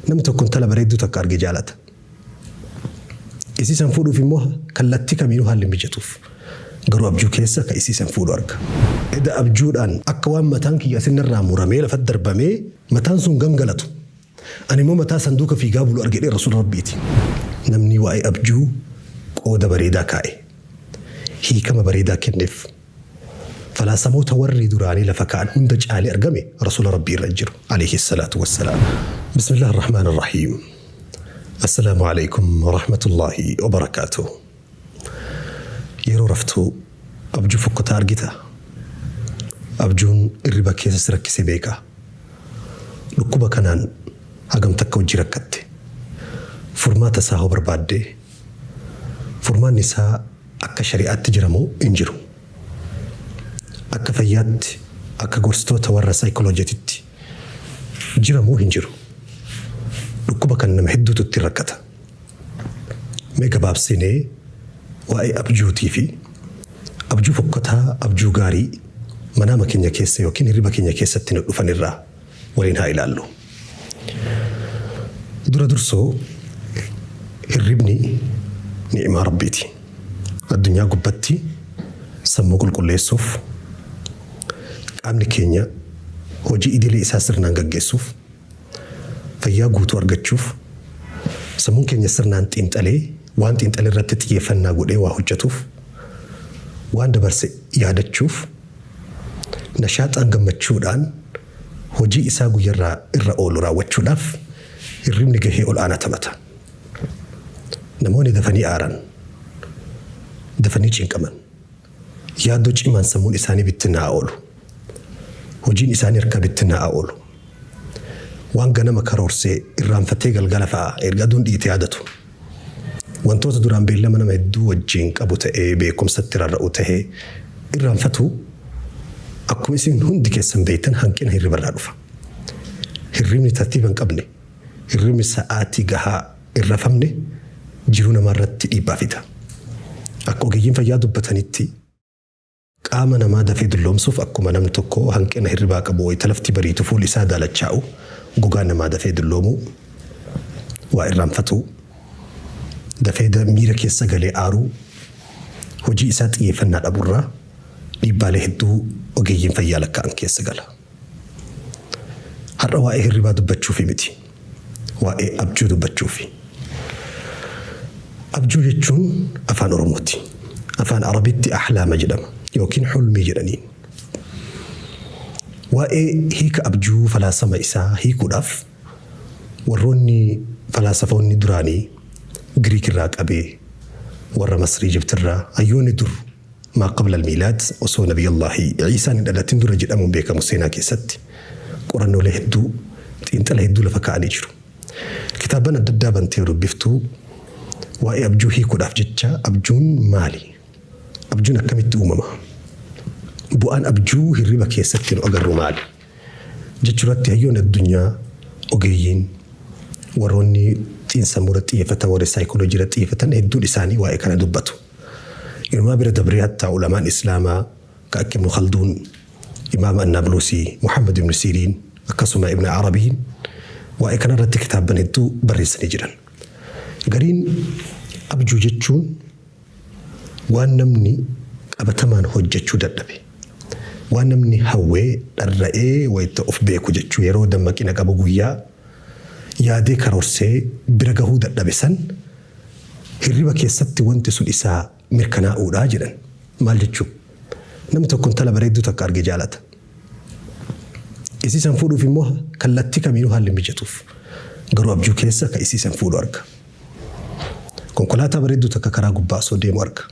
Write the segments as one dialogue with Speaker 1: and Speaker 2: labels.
Speaker 1: Namni tokko intala bareedduu takka arge jaalata. Isii san fuudhuuf immoo kallattii kamiinuu haalli mijatuuf. Garuu abjuu keessa ka isii san fuudhu arga. Eda abjuudhaan akka waan mataan kiyya asinirraa muramee lafatti darbamee mataan sun gangalatu. Ani immoo mataa sanduuqa fiigaa bulu argedhee rasuula rabbiiti. Namni waa'ee abjuu qooda bareedaa kaa'e. Hiikama bareedaa kenneef. Falaasamoota warri duraanii lafa kaa'an hunda caalee argame rasuula rabbii irra jiru alayhi salaatu wassalaam. Bismillah ar-Rahmaan ar-Rahiim. Assalaamu alaykum wa rahmatullahi wa barakaatuh. Yeroo raftuu abjuu fokkotaa argita. Abjuun irriba keessa si rakkisee beeka. Dhukkuba kanaan hagam takka hojii rakkatte. Furmaata isaa hoo barbaadde furmaanni isaa akka shari'aatti jira moo hin jiru? Akka fayyaatti akka gorsitoota warra saayikoloojititti jira moo hin jiru? Dhukkuba kan nama hedduutu itti rakkata. Mee gabaabsinee waa'ee abjuutii fi abjuu fokkotaa abjuu gaarii manaama keenya keessa yookiin hirriba keenya keessatti nu dhufan irraa waliin haa ilaallu. Dura dursoo hirribni ni'imaa rabbiiti. Addunyaa gubbatti sammuu qulqulleessuuf qaamni keenya hojii idilee isaa sirnaan gaggeessuuf fayyaa guutuu argachuuf sammuun keenya sirnaan xiinxalee waan xiinxalee irratti xiyyeeffannaa godhee waa hojjetuuf waan dabarse yaadachuuf nashaaxaan gammachuudhaan hojii isaa guyyarraa irra oolu raawwachuudhaaf hirribni gahee ol aanaa taphata. Namoonni dafanii aaran, dafanii cinqaman, yaaddoo cimaan sammuun isaanii bittinnaa'aa oolu. Hojiin isaanii harkaa bittinnaa'aa oolu. Waan ganama karoorsee irraanfatee galgala fa'a erga aduun dhiite yaadatu. Wantoota duraan beellama nama hedduu wajjin qabu ta'ee beekumsatti rarra'u ta'ee irraanfatu akkuma isin hundi keessan beektan hanqina hirribarraa dhufa. Hirribni tartiiba hin qabne, hirribni sa'aatii gahaa hin rafamne jiruu namaarratti dhiibbaa fida. Akka ogeeyyiin fayyaa dubbatanitti qaama namaa dafee dulloomsuuf akkuma namni tokko hanqina hirribaa qabu wayita lafti bariitu fuulli isaa daalachaa'u gogaan namaa dafee dulloomuu waa irraanfatuu dafee miira keessa galee aaruu hojii isaa xiyyeeffannaa dhaburraa dhiibbaalee hedduu ogeeyyiin fayyaa lakkaa'an keessa gala. Har'a waa'ee hirribaa dubbachuufi miti. Waa'ee abjuu dubbachuufi. Abjuu jechuun afaan Oromooti. Afaan Arabitti ahlaama jedhama yookiin hulmii jedhaniin. Waa'ee hiika abjuu falaasama isaa hiikuudhaaf warroonni falaasafoonni duraanii Giriik irraa qabee warra Masrii Ijiptirraa hayyoonni dur maa qabla almiilaad osoo nabiyallaahi Iisaan hin dhalatin dura jedhamuun beekamu seenaa keessatti qorannoolee hedduu xiinxala hedduu lafa kaa'anii jiru. Kitaabban adda addaa bantee dubbiftuu waa'ee abjuu hiikuudhaaf jecha abjuun maali? Abjuun akkamitti uumama? Bu'aan abjuu hirriba keessatti nu agarru maali? Jechuurratti hayyoonni addunyaa ogeeyyiin warroonni xiinsammuu irratti xiyyeeffatan warri saayikooloojii irratti xiyyeeffatan hedduun isaanii waa'ee kana dubbatu. Inumaa bira dabree hattaa ulamaan Islaamaa ka akka Ibnu Khalduun, Imaama Annaabluusii, Muhammad Ibnu Siiriin akkasuma Ibn Arabiin waa'ee kana irratti kitaabban hedduu barreessanii jiran. Gariin abjuu jechuun waan namni qabatamaan hojjechuu dadhabe. Waan namni hawwee dharra'ee wayita of beeku jechuu yeroo dammaqina qabu guyyaa yaadee karoorsee bira gahuu dadhabe san hirriba keessatti wanti sun isaa mirkanaa'uudha jedhan. Maal jechuu? Namni tokko intala bareedduu takka arge jaalata. Isii san fuudhuuf immoo kallattii kamiinuu haalli mijatuuf. Garuu abjuu keessa ka isii san fuudhu arga. Konkolaataa bareedduu takka karaa gubbaa osoo deemu arga.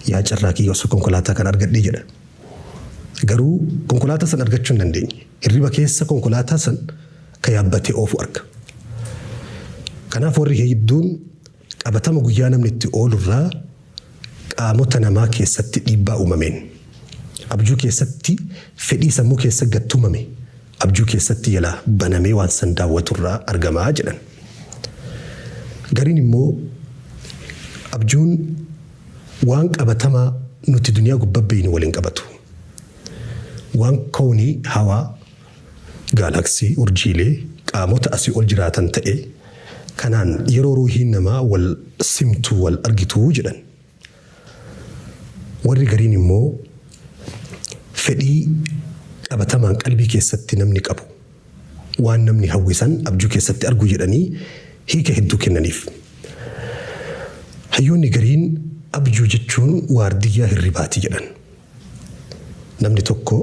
Speaker 1: Yaa carraa kiyya osoo konkolaataa kana argadhee jedha. Garuu konkolaataa san argachuu hin dandeenye. Hirriba keessa konkolaataa san ka yaabbatee oofu arga. Kanaaf warri hedduun qabatama guyyaa namni itti oolurraa qaamota namaa keessatti dhiibbaa uumameen abjuu keessatti fedhii sammuu keessa gattumame abjuu keessatti jala banamee waan san daawwaturraa argamaa jedhan. Gariin immoo abjuun waan qabatamaa nuti duniyaa gubbaa beeynu waliin qabatu. Waan koonii hawaa gaalaksii urjiilee Qaamota asii ol jiraatan ta'e kanaan yeroo ruuhiin namaa wal simtu, wal argitu jedhan. Warri gariin immoo fedhii qabatamaan qalbii keessatti namni qabu, waan namni hawwisan abjuu keessatti argu jedhanii hiika hedduu kennaniif. Hayyoonni gariin abjuu jechuun waardiyyaa hirribaati jedhan. Namni tokko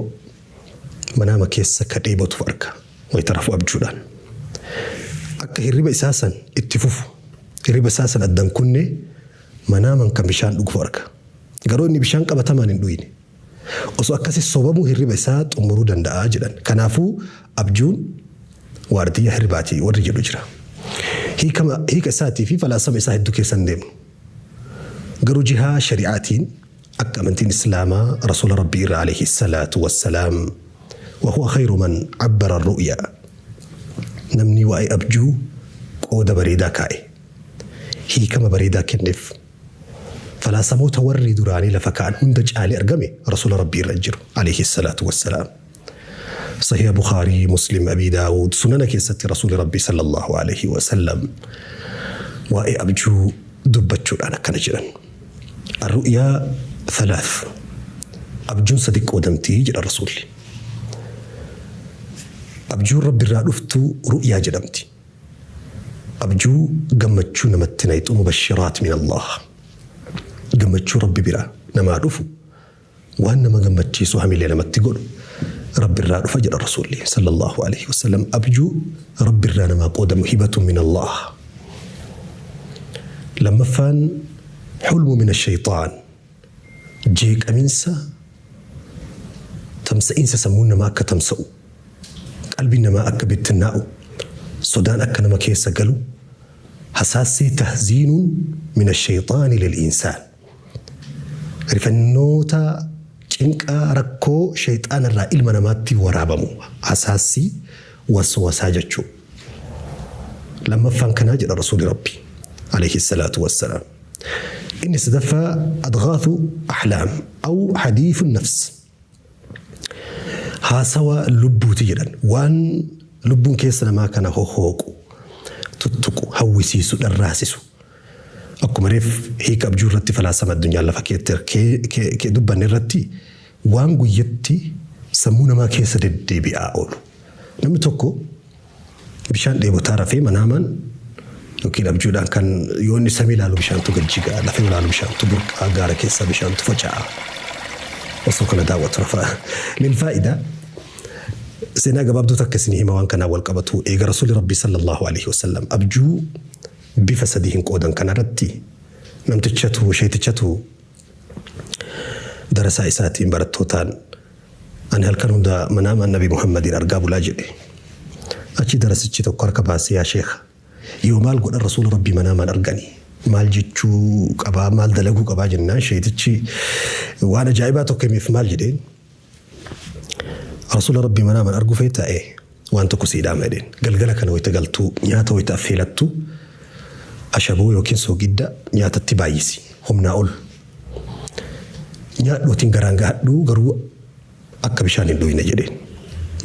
Speaker 1: manaama keessa ka dheebotu arga wayita rafu abjuudhaan. Akka hirriba isaa san itti fufu, hirriba isaa san addan kunne, manaaman kan bishaan dhugu arga. Garuu inni bishaan qabatamaan hin dhuyne. Osoo akkasi sobamuu hirriba isaa xumuruu danda'a jedhan. Kanaafuu abjuun waardiyyaa hirribaati warri jedhu jira. Hiika isaatii fi falaasama isaa hedduu keessa hin deemnu. Garuu jihaa shari'aatiin akka amantiin Islaamaa Rasuula Rabbii irraa alayhi salaatu wassalaam, wa huwa khayru man abbara ru'ya, namni waa'ee abjuu qooda bareedaa kaa'e, hiikama bareedaa kenneef, falaasamoota warri duraanii lafa kaa'an hunda caalee argame Rasuula Rabbii irra jiru alayhi salaatu wassalaam. Sahiha Bukhaarii, Muslim, Abi Daawud, sunana keessatti Rasuuli Rabbii sallallahu alayhi wasallam waa'ee abjuu dubbachuudhaan akkana jedhan. Arru'yaa thalath, abjuun sadi qoodamtii jedha Rasuulli. Abjuun Rabbi irraa dhuftu ru'yaa jedhamti. Abjuu gammachuu namatti nayxu, mubashiraat min Allah. Gammachuu Rabbi bira namaa dhufu, waan nama gammachiisu, hamilee namatti godhu Rabbi irraa dhufa jedha Rasuulli sallallahu alaihi wasallam. Abjuu Rabbi irraa namaa qoodamu, hibatu min Allah. Lammaffaan hulmu min ashayxaan, jeeqaminsa, tamsa'iinsa sammuun namaa akka tamsa'u, qalbiin namaa akka bittinnaa'u, sodaan akka nama keessa galu, hasaassee, tahziinuun min ashayxaani lil insaan. Rifannoota, cinqaa, rakkoo shayxaana irraa ilma namaatti waraabamu, hasaassii waswasaa jechuu. Lammaffaan kanaa jedha Rasuuli Rabbi alayhi salaatu wassalaam. Inni sadaffaa adghaathu ahlaam aw hadiithu nafs. Haasawa lubbuuti jedhan, waan lubbuun keessa namaa kana hohooqu, tuttuqu, hawwisiisu, dharraasisu. Akkuma reef hiika abjuu irratti falaasama addunyaan lafa keetti dubbanne irratti, waan guyyatti sammuu namaa keessa deddeebi'aa oolu. Namni tokko bishaan dheebotaa rafee manaamaan yookiin abjuudhaan kan yoo inni samii ilaalu bishaantu gad jiga, lafa ilaalu bishaantu burqaa, gaara keessaa bishaantu faca'a. Osoo kana daawwatu rafa. Lilfaayidaa seenaa gabaabduu takka isin hima waan kanaan wal qabatu. Eega Rasuulli Rabbii sallallahu alaihi wasallam abjuu bifa sadii hin qoodan kanarratti, namtichatu, sheetichatu darasaa isaatiin, barattootaan, "Ani halkan hunda manaamaan Nabi Muhammadiin argaa bulaa" jedhe. Achi darasichi tokko harka baasee, "Yaa sheekha, yoo maal godhan Rasuula Rabbii manaamaan arganii, maal jechuu qabaa, maal dalaguu qabaa?" jennaan, sheetichi waan ajaa'ibaa tokko himeef. Maal jedheen? "Rasuula Rabbii manaamaan arguu fee ta'e, waan tokko sii dhaama" jedheen. "Galgala kana wayita galtuu nyaata wayita affeelattu ashaboo yookiin soogidda nyaatatti baay'isi, humnaa ol nyaadhuutiin garaan gahadhuu, garuu akka bishaan hin dhuyne" jedheen.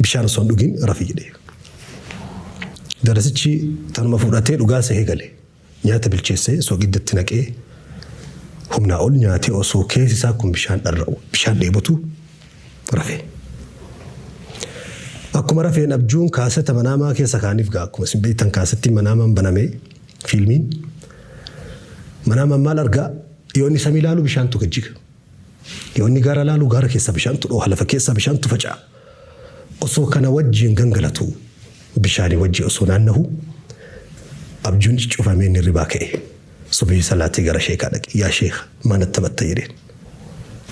Speaker 1: "Bishaan osoo hin dhugin rafi" jedhee. Darasichi tanuma fudhatee dhugaa sahee gale. Nyaata bilcheessee sogiddatti naqee humnaa ol nyaatee, osoo keessi isaa kun bishaan dharra'u, bishaan dheebotu rafe. Akkuma rafeen abjuun kaaseta manaamaa keessa kaaniif gaa, akkuma isin beektan kaasetti manaamaan banamee fiilmiin manaamaan maal argaa? Yoo inni samii ilaalu bishaantu gad jiga. Yoo inni gaara ilaalu gaara keessa bishaantu dhooha, lafa keessa bishaantu faca'a. Osoo kana wajjin gangalatu, bishaanii wajjin osoo naannahu, abjuun cufamee inni ribaa ka'e. Subii salaatii gara sheekaa dhaqe. "Yaa sheeka, maal natti taphatta?" jedheen.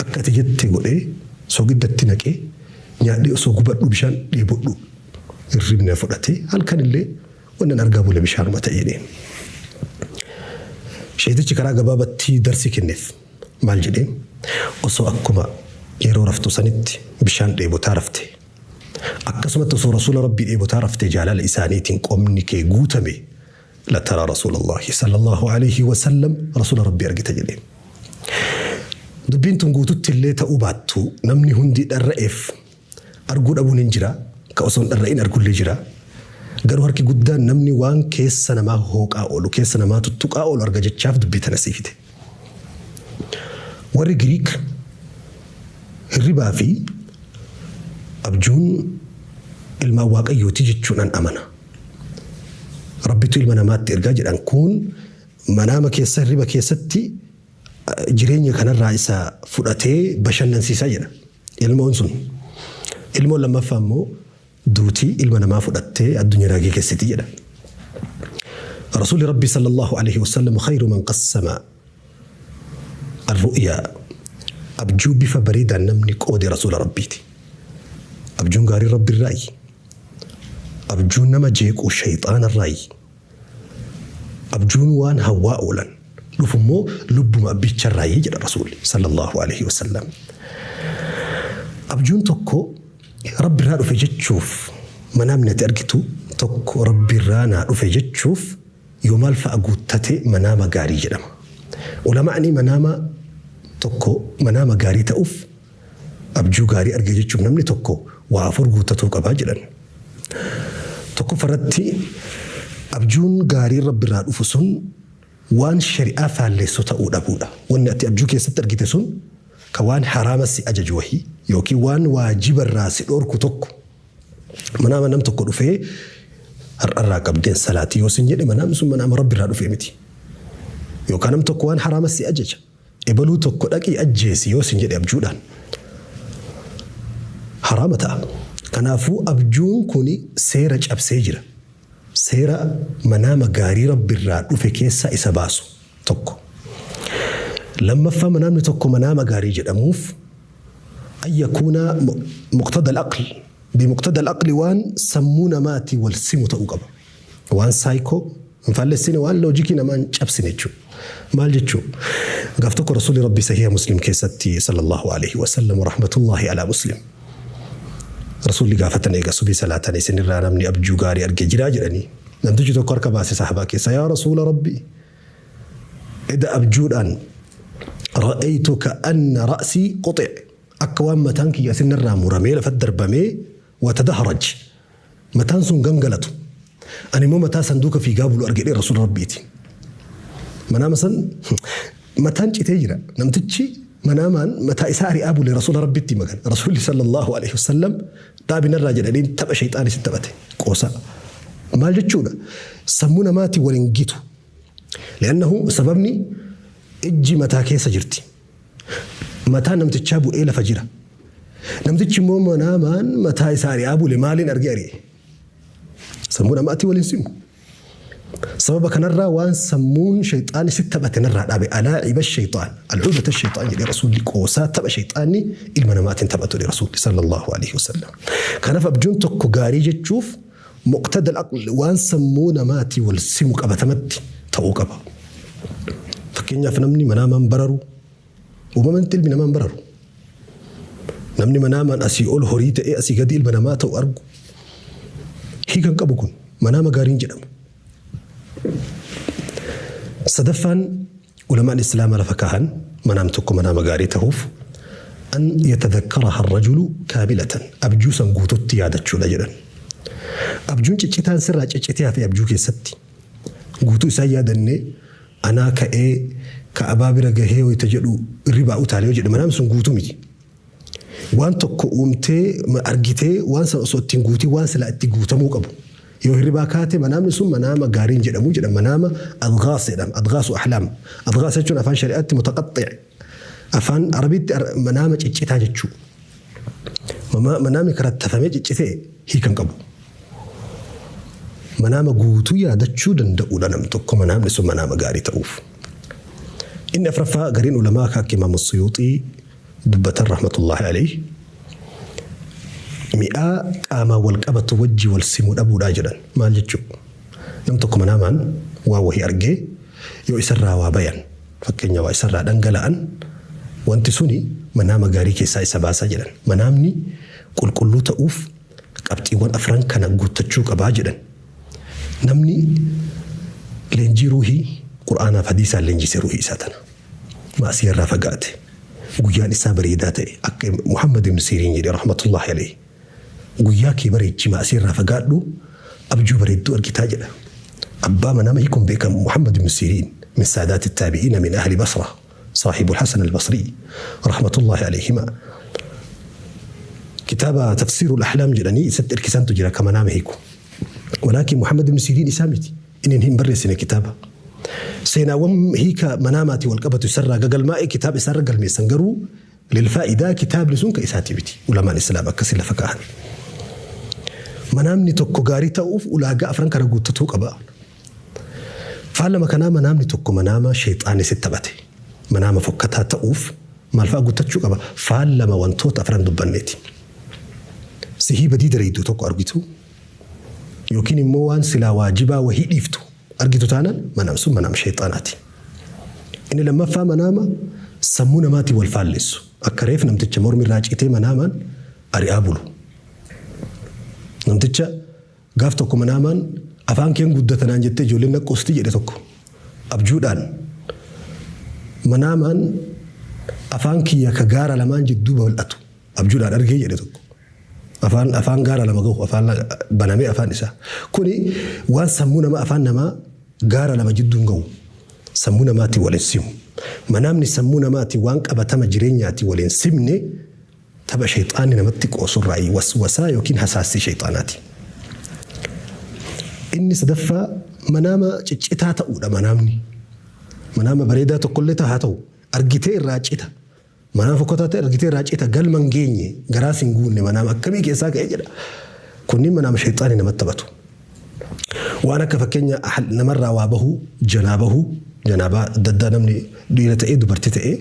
Speaker 1: "Akka ati jette godhee sogiddatti naqee nyaadhee, osoo gubadhu, bishaan dheebodhu, hirribni na fudhatee, halkan illee wannan argaa bule bishaanuma ta'e" jedheen. Sheetichi karaa gabaabatti darsii kenneef. Maal jedheen? "Osoo akkuma yeroo raftu sanitti bishaan dheebotaa rafte, akkasumatti osoo Rasuula Rabbii dheebotaa rafte, jaalala isaaniitiin qomni kee guutame, latara Rasuulallahi sallallahu alaihi wasallam, Rasuula Rabbii argita" jedheen. Dubbiin tun guututti illee ta'uu baattu, namni hundi dharra'eef arguu dhabuun hin jira. Ka osoo hin dharra'in argullee jira. Garuu harki guddaan namni waan keessa namaa hooqaa oolu, keessa namaa tuttuqaa oolu arga jechaaf dubbii tana sii fide. Warri Giriik hirribaa fi abjuun ilmaan Waaqayyooti jechuudhaan amana. Rabbitu ilma namaatti ergaa jedhan kun manaama keessa hirriba keessatti jireenya kanarraa isa fudhatee bashannansiisaa jedha. Ilmoon sun. Ilmoon lammaffaa immoo duutii ilma namaa fudhattee addunyaa keessatti jedha. Rasuulli Rabbi sallallahu alaihi wasallam khayru man qassama arru'yaa abjuu bifa bareedaan namni qoode rasuula Rabbiiti. Abjuun gaarii Rabbi irraayi. Abjuun nama jeequ shayxaana irraayi. Abjuun waan hawwaa oolan dhufummoo lubbuma abbicha irraayi jedha rasuulli sallallahu alaihi wasallam. Abjuun tokko Rabbi irraa dhufe jechuuf manaamni ati argitu tokko Rabbi irraa naa dhufe jechuuf yoo maal fa'a guuttate manaama gaarii jedhama. Ulamaa'ni manaama tokko manaama gaarii ta'uuf abjuu gaarii arge jechuuf namni tokko waa afur guuttatuu qabaa jedhan. Tokkoffaratti abjuun gaarii Rabbi irraa dhufu sun waan shari'aa faalleessu ta'uu dhabuudha. Wanni ati abjuu keessatti argite sun ka waan haraama si ajaju wahii yookiin waan waajiba irraa si dhorku tokko. Manaama nam tokko dhufee har'arraa qabdeen salaatii yoo sin jedhe manaamni sun manaama Rabbi irraa dhufee miti. Yookaan nam tokko waan haraama si ajaja. Ebaluu tokko dhaqii ajjeesi yoo sin jedhe abjuudhaan. Haraama ta'a. Kanaafuu abjuun kun seera cabsee jira. Seera manaama gaarii Rabbi irraa dhufe keessaa isa baasu tokko. Lammaffaa manaamni tokko manaama gaarii jedhamuuf an yakuuna muqtada al-aql bimuqtada al-aqli waan sammuu namaatii wal simu ta'uu qaba. Waan saayikoo hin faallessine waan loojikii namaa hin cabsine jechuudha. Maal jechuu? Gaaf tokko Rasuulli Rabbi sahiha Muslim keessatti sallallahu alaihi wasallam rahmatullahi ala Muslim. Rasuulli gaafatan eega subii salaatan isinirraa namni abjuu gaarii arge jiraa jedhanii. Namtichi tokko harka baase sahabaa keessa yaa Rasuula Rabbi eda abjuudhaan ra'aytu ka'anna ra'sii quxic akka waan mataan kiyya isinirraa muramee lafa darbamee watadaharaj mataan sun gangalatu ani immoo mataa sanduuqa fiigaa bulu argedhee Rasuula Rabbiiti. Manaama san mataan citee jira namtichi manaamaan mataa isaa ari'aa bule Rasuula Rabbitti magan Rasuulli sallallahu alaihi wasallam dhaabinarraa jedhaniin tapha shayxaan isin taphate qoosa. Maal jechuudha sammuu namaatiin wal hin gitu. Li'annahu sababni ijji mataa keessa jirti. Mataa namtichaa bu'ee lafa jira. Namtichi immoo manaamaan mataa isaa ari'aa bule maaliin argee ari'e? Sammuu namaatiin wal hin simu. Sababa kanarraa waan sammuun shayxaani sitti taphate narraa dhaabe alaa'iba shayxaan al'uubata shayxaan jedhee rasuulli qoosaa tapha shayxaanni ilma namaatiin taphatu jedhe rasuulli sallallahu alaihi wasallam. Kanaaf abjuun tokko gaarii jechuuf muqtada al-aql waan sammuu namaatii wal simu qabatamatti ta'uu qaba. Fakkeenyaaf namni manaamaan bararu uumamatti ilmi namaan bararu. Namni manaamaan asii ol horii ta'ee asii gadi ilma namaa ta'u argu hiikan qabu kun manaama gaariin jedhamu. Sadaffaan ulamaan islaamaa lafa kaahan manaam tokko manaama gaarii ta'uuf an yatadhakkaraha arrajulu kaamilatan abjuu san guututti yaadachuudha jedhan. Abjuun ciccitaan sirraa ciccitee hafe abjuu keessatti guutuu isaa yaadannee anaa ka'ee ka'abaa bira gahee wayita jedhu ribaa utaalee yoo jedhe manaamni sun guutuu miti. Waan tokko uumtee argitee waan sana osoo ittiin guutii waan silaa itti guutamuu qabu. Yoo hirribaa kaate manaamni sun manaama gaariin jedhamu jedhama. Manaama adghaas jedhama. Adghaasu ahlaam. Adghaas jechuun afaan shari'aatti mutaqaxxi. Afaan Arabiitti manaama ciccitaa jechuu. Manaamni karattafamee ciccitee hiikan qabu. Manaama guutuu yaadachuu danda'uudha nam tokko manaamni sun manaama gaarii ta'uuf. Inni afraffaa gariin ulamaa akka Imaam Suyuuxii dubbatan rahmatullahi alayhi mi'aa qaamaan wal qabatu wajji wal simuu dhabuudhaa jedhan. Maal jechuu? Nam tokko manaamaan waa wahii argee yoo isarraa waa bayan fakkeenya waa isarraa dhangala'an wanti suni manaama gaarii keessaa isa baasaa jedhan. Manaamni qulqulluu ta'uuf qabxiiwwan afran kana guuttachuu qabaa jedhan. Namni leenjii ruuhii Qur'aanaaf hadiisaan leenjisee ruuhii isaa tana. Maasii irraa fagaate. Guyyaan isaa bareedaa ta'e akka Muhammad ibn Siriin jedhe rahmatullahi alayhi. Guyyaa kee bareechi maasii irraa fagaadhu Abjuu bareedduu argitaa jedha. Abbaa manaama hiikuun beekamu Muhammad ibn Siriin min saadaati taabi'iina min ahli Basra saahibu Hasan al-Basri rahmatullahi alayhima. Kitaaba tafsiirul ahlaam jedhanii isatti erkisantu jira ka manaama hiiku. Walaakin Muhammad ibn Siriin isaa miti. Inni hin barreessine kitaaba. Seenaawwan hiika manaamaatii wal qabatu isarraa gagalmaa'ee kitaaba isaarra galmeessan garuu lilfaa'idaa kitaabni sun ka isaatii miti. Ulamaan Islaam akkasii lafa kaa'an. Manaamni tokko gaarii ta'uuf ulaagaa afran kana guuttatuu qaba. Faallama kanaa manaamni tokko manaama sheexaanni sitti taphate. Manaama fokkataa ta'uuf maal fa'a guuttachuu qaba? Faallama wantoota afran dubbanneeti. Sihii badii dareedduu tokko argitu yookiin immoo waan silaa waajibaa wahii dhiiftu argitu taanaan manaam sun manaam sheexaanaati. Inni lammaffaa manaama sammuu namaatiin wal faallessu. Akka reef namticha mormi irraa citee manaamaan ari'aa bulu. Namticha gaaf tokko manaamaan afaan keen guddatanaan jettee ijoolleen naqqoosti jedhe tokko abjuudhaan manaamaan afaan kiyya ka gaara lamaan jidduu bal'atu abjuudhaan argee jedhe tokko. Afaan gaara lama gahu afaan banamee afaan isaa. Kuni waan sammuu namaa afaan namaa gaara lama jidduun gahu sammuu namaatiin wal hin simu. Manaamni sammuu namaatiin waan qabatama jireenyaatiin wal hin simne tapha sheexaanni namatti qoosurraa waswasaa yookiin hasaasii sheexaanaati. Inni sadaffaa manaama ciccitaa ta'uudha manaamni. Manaama bareedaa tokkollee haa ta'u argitee irraa cita. Manaama fokkataa ta'e argitee irraa cita galma hin geenye garaas hin guunne manaama akkamii keessaa ka'ee jedha. Kunniin manaama sheexaanni namatti taphatu. Waan akka fakkeenya namarraa waa bahuu, janaa bahuu, janaabaa adda addaa namni dhiira ta'ee dubartii ta'ee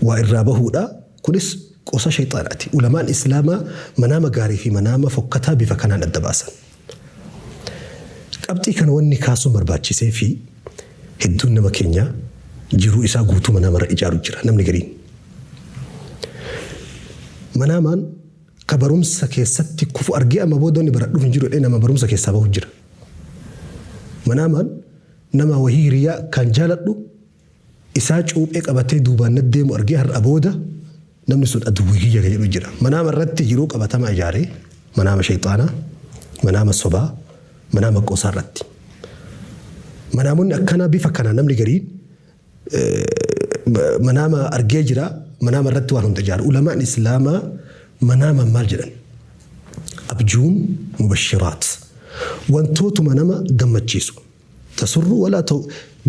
Speaker 1: waa irraa bahuudha. Kunis qosa sheexaanaati. Ulamaan Islaamaa manaama gaarii fi manaama fokkataa bifa kanaan adda baasan. Qabxii kana wanni kaasuun barbaachisee fi hedduun nama keenyaa jiruu isaa guutuu manaamarra ijaaru jira namni gariin. Manaamaan ka barumsa keessatti kufu argee amma booda inni baradhuuf hin jiru jedhee nama barumsa keessaa bahu jira. Manaamaan nama wahii hiriyaa kan jaaladhu isaa cuuphee qabatee duubaan na deemu argee har'a booda namni sun aduwwii kiyya jedhu jira. Manaama irratti jiruu qabatamaa ijaaree manaama sheexaanaa, manaama sobaa, manaama qoosaa irratti. Manaamonni akkanaa bifa kanaa namni gariin manaama argee jira manaama irratti waan hunda ijaaru. Ulamaan Islaamaa manaama maal jedhan? Abjuun mubashiraat. Wantootuma nama gammachiisu. Tasurru walaa ta'u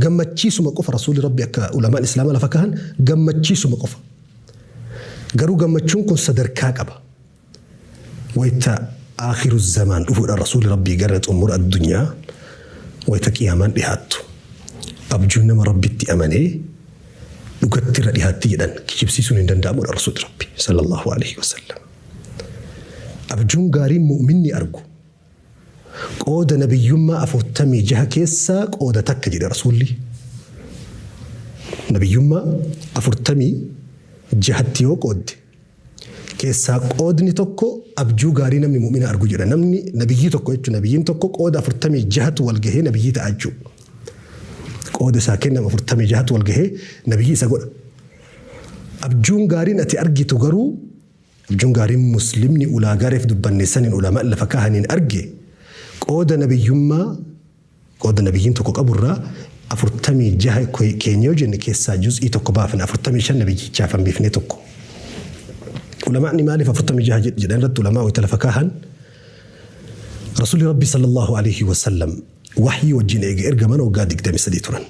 Speaker 1: gammachiisuma qofa rasuulli rabbi akka ulamaan Islaamaa lafa kahan gammachiisuma qofa. Garuu gammachuun kun sadarkaa qaba. Wayita aakhiru zamaan dhufuudha rasuulli rabbii gara xumura addunyaa wayita qiyaamaan dhihaattu. Abjuun nama rabbitti amanee dhugatti irra dhihaatti jedhan kijibsiisuun hin danda'amudha rasuulli rabbi sallallahu alaihi wasallam. Abjuun gaariin mu'minni argu qooda nabiyyummaa 46 keessaa qooda takka jedhe rasuulli. Nabiyyummaa 46tti yoo qoodde keessaa qoodni tokko abjuu gaarii namni mu'mina argu jedha. Namni nabiyyii tokko jechuun nabiyyiin tokko qooda 46tu wal gahee nabiyyii ta'a jechuudha. Qooda isaa kennama 46tu wal gahee nabiyyii isa godha. Abjuun gaariin ati argitu garuu abjuun gaariin muslimni ulaagaa reef dubbanne saniin ulamaa lafa kaahaniin arge qooda nabiyyummaa qooda nabiyyiin tokko qaburraa 46 keenya yoo jenne keessaa juz'ii tokko baafne 45 nabiyyichaaf hambifne tokko. Ulamaa'ni maaliif 46 jedhan irratti ulamaa wayita lafa kaahan Rasuulli Rabbi sallallahu alaihi wasallam wahyii wajjin eega ergaman waggaa 23 turan.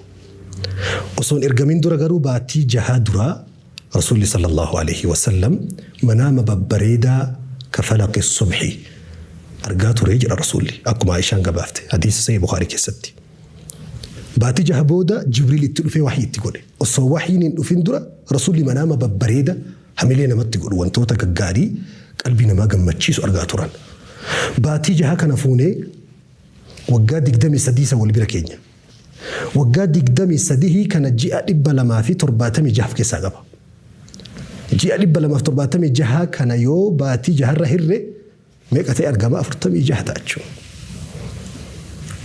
Speaker 1: Osoo hin ergamin dura garuu baatii jahaa duraa Rasuulli sallallahu alaihi wasallam manaama babbareedaa ka falaqi subhi argaa ture jedha Rasuulli akkuma Aishaan gabaafte hadiisa Sahih Bukhaarii keessatti. Baatii jaha booda Jibriil itti dhufee wahyii itti godhe. Osoo wahyiin hin dhufin dura Rasuulli manaama babbareeda hamilee namatti godhu wantoota gaggaarii qalbii namaa gammachiisu argaa turan. Baatii jaha kana fuunee waggaa 23 isa wal bira keenya. Waggaa 23 kana ji'a 276 keessaa qaba. Ji'a 276 kana yoo baatii jaharra hirre meeqa ta'e argama 46 ta'a jechuudha.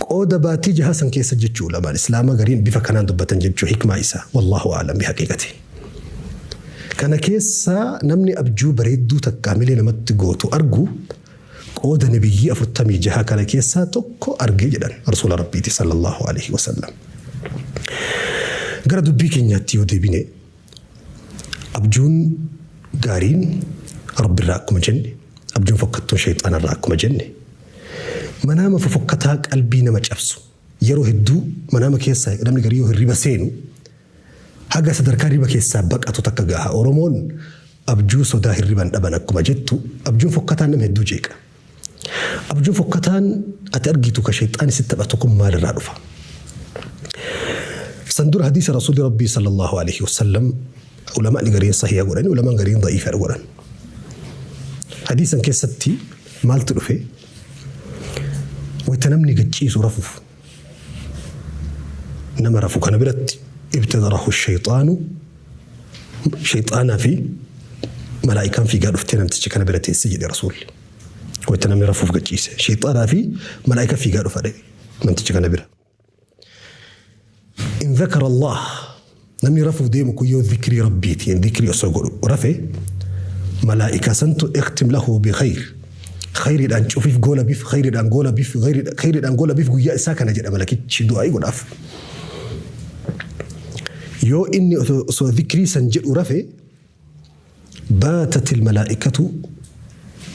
Speaker 1: Qooda baatii jaha san keessa jechuu ulamaan Islaamaa gariin bifa kanaan dubbatan jechuu hikmaa isaa. Wallahu a'lam bihaqiiqati. Kana keessaa namni abjuu bareedduu takka hamilee namatti gootu argu Qooda nabiyyii 46 kana keessaa tokko arge jedhan Rasuula Rabbiiti sallallahu alaihi wasallam. Gara dubbii keenyaatti yoo deebine, abjuun gaariin Rabbirraa akkuma jenne, abjuun fokkattuun shayxaanarraa akkuma jenne, manaama fofokkataa qalbii nama cabsu yeroo hedduu manaama keessa namni garii yoo hirriba seenu haga sadarkaa hirriba keessaa baqatu takka gaha. Oromoon abjuu sodaa hirriban dhaban akkuma jettu, abjuun fokkataan nama hedduu jeeqa. Abjuun fokkataan ati argitu ka shayxaan sitti taphatu kun maalirraa dhufa? San dura hadiisa Rasuulli Rabbii sallallahu alaihi wasallam ulamaani gariin sahiha godhani, ulamaan gariin da'iifa godhan. Hadiisan keessatti maaltu dhufe? Wayta namni gacciisu rafuuf nama rafu kana biratti ibtadarahu shayxaanu, shayxaanaa fi malaa'ikaan fiigaa dhuftee namticha kana bira teessi jedhe Rasuulli. Wayta namni rafuuf gacciise shayxaanaa fi malaa'ika fiigaa dhufa namticha kana bira. In dhakara Allah, namni rafuuf deemu kun yoo dhikrii Rabbiitiin dhikrii osoo godhu rafe, malaa'ikaa santu iktim lahu bikhayr, khayriidhaan cufiif goola bif, khayriidhaan goola bif, khayriidhaan goola bif guyyaa isaa kana jedha malakichi du'aa'ii godhaaf. Yoo inni osoo dhikrii san jedhu rafe, baatatil malaa'ikatu,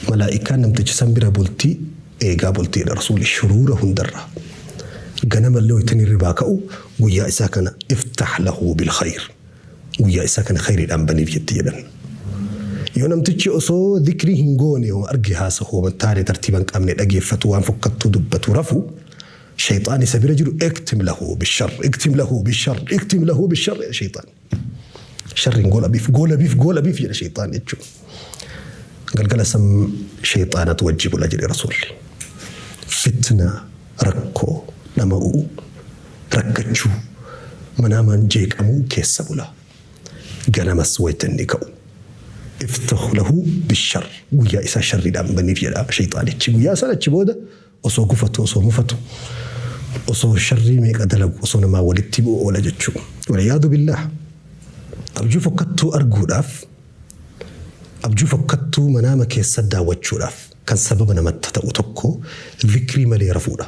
Speaker 1: malaa'ikaan namticha san bira bultii eegaa bultiidha Rasuulli shuruura hundarraa. Ganamallee waytan hirribaa ka'u guyyaa isaa kana iftah lahu bilkhayr, guyyaa isaa kana khayriidhaan baniif jetti jedhan. Yoo namtichi osoo dhikrii hin goone, yoo arge haasahu, homa taane tartiiba hin qabne dhageeffatu, waan fokkattuu dubbatu rafu, shayxaan isa bira jiru iktim lahu bishar, iktim lahu bishar, iktim lahu bishar shayxaan. Sharriin goola biif, goola biif, goola biif jedha shayxaan jechuudha. Galgala san shayxaanatu wajji bula jedhe Rasuulli. Fitna, rakkoo, dhama'uu, rakkachuu, manaamaan jeeqamuu keessa bula. Ganamas wayita inni ka'u iftahu lahu bishar, guyyaa isaa sharriidhaan baniif jedha shayxaanichi. Guyyaa sana achi booda osoo gufatu, osoo mufatu, osoo sharrii meeqa dalagu, osoo namaa walitti bu'u oola jechuudha. Waliyyaadu billaah. Abjuu fokkattuu arguudhaaf, abjuu fokkattuu manaama keessa daawwachuudhaaf kan sababa namatti ta'u tokko dhikrii malee rafuudha.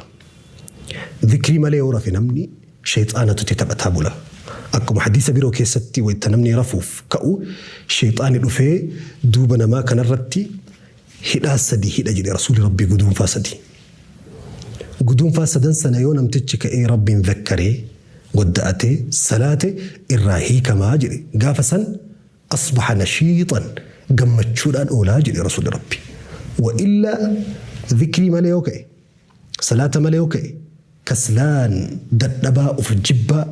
Speaker 1: Dhikrii malee yoo rafe namni shayxaanatu itti taphataa bula. Akkuma hadiisa biroo keessatti wayita namni rafuuf ka'u shayxaani dhufee duuba namaa kanarratti hidhaa sadi hidha jedhe Rasuulli Rabbii, guduunfaa sadi. Guduunfaa sadan sana yoo namtichi ka'ee Rabbiin zakkaree wadda'atee salaate irraa hiikamaa jedhe. Gaafa san asbaha nashiixan, gammachuudhaan oolaa jedhe Rasuulli Rabbi. Wa illaa dhikrii malee yoo ka'e, salaata malee yoo ka'e, kaslaan, dadhabaa, of jibbaa,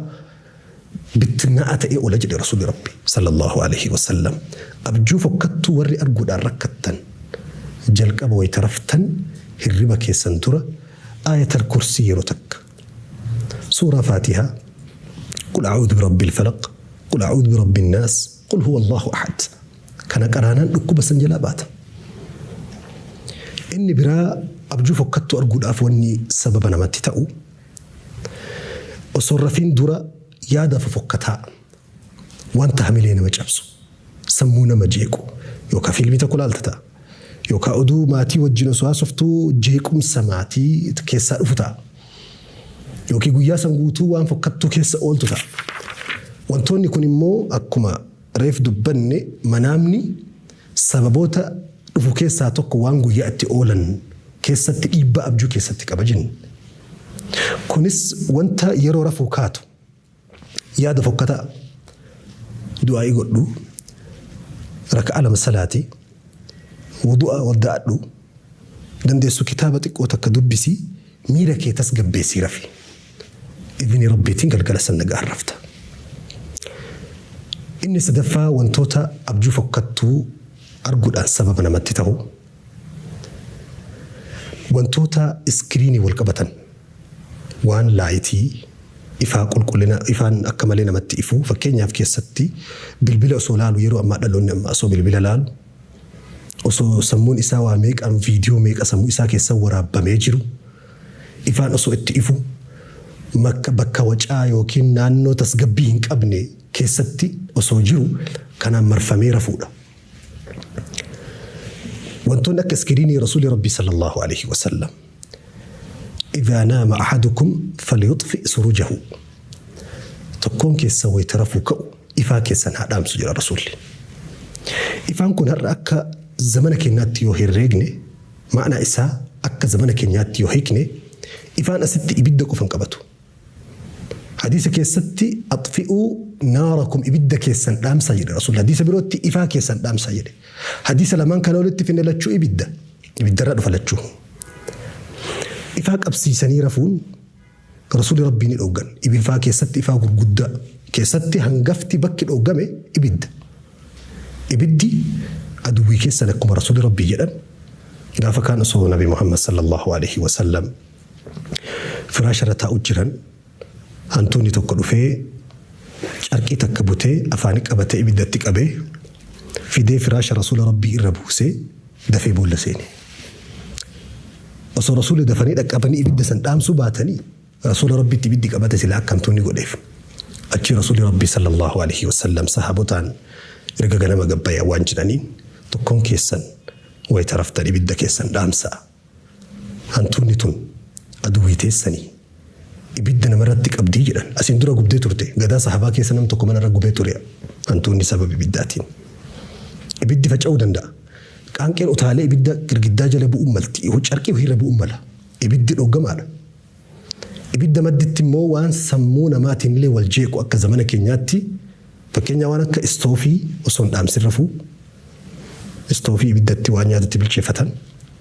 Speaker 1: bittinnaa'aa ta'ee oola jedhe Rasuulli Rabbi sallallahu alaihi wasallam. Abjuu fokkattuu warri arguudhaan rakkattan, jalqaba wayita raftan hirriba keessan dura aayatal kursii yeroo takka, suuraa Faatihaa, qul a'uudhu birabbil falaq, qul a'uudhu birabbin naas, qul huwa Allahu ahad kana qaraanaan dhukkuba san jalaa baata. Inni biraa abjuu fokkattuu arguudhaaf wanni sababa namatti ta'u osoo rafiin dura yaada fofokkataa, wanta hamilee nama cabsu, sammuu nama jeequ, yookaan fiilmii tokko laalta ta'a, yookaan oduu maatii wajjin osoo haasoftuu jeequmsa maatii keessaa dhufu ta'a, yookiin guyyaa san guutuu waan fokkattuu keessa ooltu ta'a. Wantoonni kun immoo akkuma reef dubbanne manaamni sababoota dhufu keessaa tokko waan guyyaa itti oolan keessatti dhiibbaa abjuu keessatti qaba jenna. Kunis wanta yeroo rafuu kaatu yaada fokkataa, du'aa'ii godhu, raka'a lama salaati, wudu'a wadda'adhu, dandeessu kitaaba xiqqoo takka dubbisii miira kee tasgabbeessii rafi. Idni Rabbiitiin galgala san nagaan rafta. Inni sadaffaa wantoota abjuu fokkattuu arguudhaan sababa namatti ta'u wantoota iskiriinii wal qabatan, waan laayitii ifaa qulqullina ifaan akka malee namatti ifu, fakkeenyaaf keessatti bilbila osoo laalu, yeroo ammaa dhaloonni amma osoo bilbila laalu, osoo sammuun isaa waa meeqaan viidiyoo meeqa sammuu isaa keessa waraabbamee jiru, ifaan osoo itti ifu, bakka wacaa yookiin naannoo tasgabbii hin qabne keessatti osoo jiru kanaan marfamee rafuudha. Wantoonni akka iskiriinii Rasuulli Rabbii sallallahu alaihi wasallam إذا نام أحدكم فليطفئ سروجه tokkoon keessan wayita rafuu ka'u ifaa keessan haa dhaamsu jedha Rasuulli. Ifaan kun har'a akka zamana keenyaatti yoo herreegne, ma'anaa isaa akka zamana keenyaatti yoo hiikne, ifaan asitti ibidda qofa hin qabatu. Hadiisa keessatti axfi'uu naarakum ibidda keessan dhaamsaa jedhe Rasuulli. Hadiisa birootti ifaa keessan dhaamsaa jedhe. Hadiisa lamaan kana walitti finne lachuu ibidda. Ibiddarraa dhufa lachuu. Ifaa qabsiisanii rafuun Rasuulli Rabbii ni dhooggan. Ifaa keessatti ifaa gurguddaa keessatti hangafti bakki dhooggame ibidda. Ibiddi aduwwii keessan akkuma Rasuulli Rabbii jedhan gaafa kaan osoo Nabi Muhammad sallallahu alaihi wasallam firaasharra taa'u jiran hantuunni tokko dhufee carqii takka butee afaanii qabatee ibiddatti qabee fidee firaasha Rasuula Rabbii irra buusee dafee boolla seene. Osoo Rasuulli dafanii dhaqqabanii ibidda san dhaamsuu baatanii Rasuula Rabbiitti ibiddi qabate silaa akka hantuunni godheef. Achi Rasuulli Rabbii sallallahu alaihi wasallam sahaabotaan erga ganama gabbayaa waan jedhaniin tokkoon keessan wayita raftan ibidda keessan dhaamsaa. Hantuunni tun aduwwii teessanii ibidda namarratti qabdii jedhan. Asiin dura gubdee turte. Gadaa sahabaa keessa nam tokko manarra gubee ture hantuunni sababa ibiddaatiin. Ibiddi faca'uu danda'a. Qaanqeen utaalee ibidda girgiddaa jala bu'uun malti. Carqii wahiirra bu'uun mala. Ibiddi dhoggamaadha. Ibidda madditti immoo waan sammuu namaatiin illee wal jeequ akka zamana keenyaatti fakkeenya waan akka istoofii osoo hin dhaamsin rafuu, istoofii ibiddatti waan nyaatatti bilcheeffatan,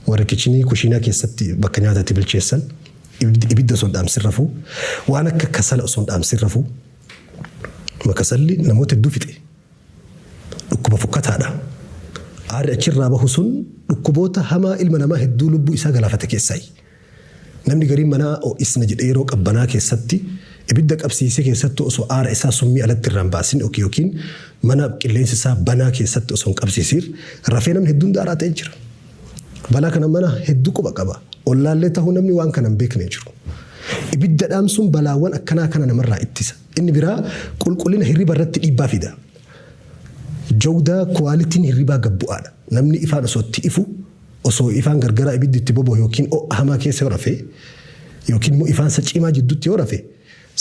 Speaker 1: warra kichinii kushiinaa keessatti bakka nyaatatti bilcheessan ibidda osoo hin dhaamsin rafuu, waan akka kasala osoo hin dhaamsin rafuu. Kasalli namoota hedduu fixe. Dhukkuba fokkataadha. Aarri achirraa bahu sun dhukkuboota hamaa ilma namaa hedduu lubbuu isaa galaafate keessaayi. Namni gariin manaa ho'isna jedhee yeroo qabbanaa keessatti ibidda qabsiisee keessattuu osoo aara isaa summii alatti irraan baasin yookiin mana qilleensi isaa banaa keessatti osoo hin qabsiisiin rafee namni hedduun daaraa ta'ee jira. Balaa kana mana hedduu quba qaba. Ollaallee ta'uu namni waan kana hin beekne jiru. Ibidda dhaamsuun balaawwan akkanaa kana namarraa ittisa. Inni biraa qulqullina hirriba irratti dhiibbaa fida. Jawdaa kuwaalitiin hirribaa gad bu'aadha. Namni ifaan osoo itti ifu osoo ifaan gargaraa ibiddi itti boba'u yookiin ho'a hamaa keessa yoo rafe yookiin immoo ifaansa cimaa jidduutti yoo rafe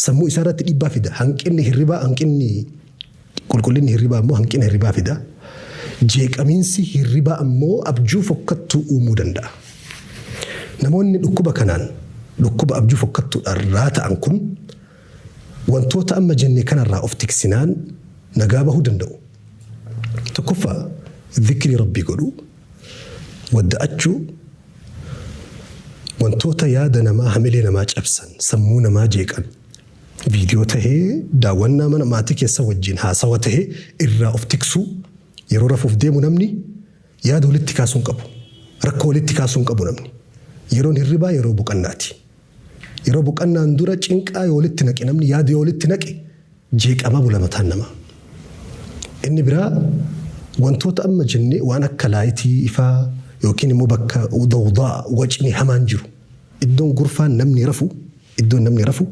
Speaker 1: sammuu isaa irratti dhiibbaa fida. Hanqinni hirribaa hanqinni qulqullinni hirribaa immoo hanqina hirribaa fida. Jeeqamiinsi hirribaa ammoo abjuu fokkattuu uumuu danda'a. Namoonni dhukkuba kanaan dhukkuba abjuu fokkattuudhaan raata'an kun wantoota amma jenne kanarraa of tiksinaan nagaa bahuu danda'u. Tokkoffaa dhikrii Rabbii godhuu, wadda'achuu, wantoota yaada namaa hamilee namaa cabsan, sammuu namaa jeeqan, viidiyoo tahee daawwannaa mana maatii keessa wajjin haasawa tahee irraa of tiksuu. Yeroo rafuuf deemu namni yaada walitti kaasuu hin qabu. Rakkoo walitti kaasuu hin qabu namni. Yeroon hirribaa yeroo boqannaati. Yeroo boqannaan dura cinqaa yoo walitti naqe namni yaada yoo walitti naqe jeeqamaa bula mataan namaa. Inni biraa wantoota amma jenne waan akka laayitii ifaa yookiin immoo bakka dawdaa wacni hamaan jiru. Iddoon gurfaan namni rafu, iddoon namni rafu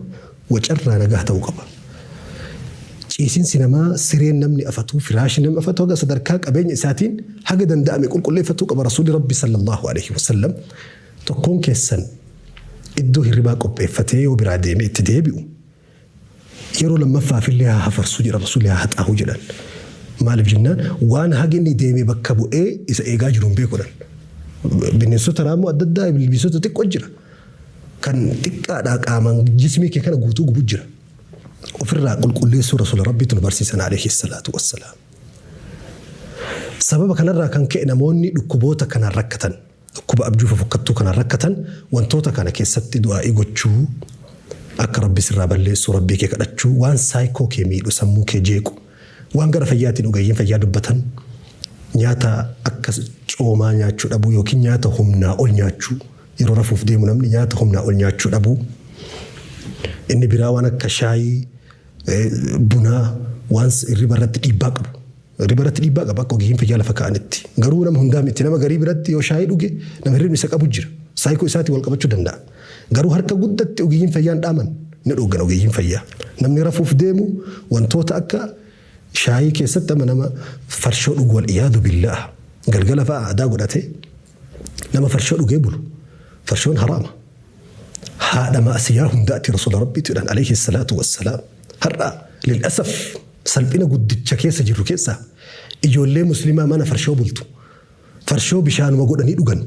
Speaker 1: wacarraa nagaa ta'uu qaba. Ciisinsi namaa sireen namni afatu, firaashni namni afatu haga sadarkaa qabeenya isaatiin haga danda'ame qulqulleeffatuu qaba. Rasuulli Rabbi sallallahu alaihi wasallam tokkoon keessan iddoo hirribaa qopheeffatee yoo biraa deeme itti deebi'u yeroo lammaffaafillee haa hafarsu jedha Rasuulli, haa haxaahu jedhan. Maaliif jennaan waan hagi inni deeme bakka bu'ee isa eegaa jiru hin beekuudhaan. Bineensota raammoo adda addaa ilbiisota xiqqoo jira. Kan xiqqaadhaa qaamaan jismii kee kana guutuu gubu jira. Ofirraa qulqulleessuu Rasuula Rabbiitu nu barsiisan alayhi salaatu wassalaam. Sababa kanarraa kan ka'e namoonni dhukkuboota kanaan rakkatan, dhukkuba abjuu fofokkattuu kanaan rakkatan wantoota kana keessatti du'aa'ii gochuu, akka Rabbi sirraa balleessu Rabbii kee kadhachuu, waan saayikoo kee miidhu sammuu kee jeequ, waan gara fayyaatiin ogeeyyiin fayyaa dubbatan, nyaata akka coomaa nyaachuu dhabuu yookiin nyaata humnaa ol nyaachuu, yeroo rafuuf deemu namni nyaata humnaa ol nyaachuu dhabuu. Inni biraa waan akka shaayii, bunaa waan hirriba irratti dhiibbaa qabu. Hirriba irratti dhiibbaa qaba akka ogeeyyiin fayyaa lafa kaa'anitti. Garuu nama hundaa miti, nama garii biratti yoo shaayii dhuge nama hirribni isa qabu jira. Saayikoo isaatiin wal qabachuu danda'a. Garuu harka guddatti ogeeyyiin fayyaan dhaaman ni dhooggan ogeeyyiin fayyaa. Namni rafuuf deemu wantoota akka shaayii keessatti amma nama farshoo dhugu wal iyaadu billaah. Galgala fa'a aadaa godhate Nama farshoo dhugee bulu. Farshoon haraama. Haadha ma'asiyaa hundaati rasuula rabbiitu jedhan alayhi salaatu wassalaam. Har'a lil'asaf salphina guddicha keessa jirru keessaa ijoollee musliimaa mana farshoo bultu. Farshoo bishaanuma godhanii dhugan.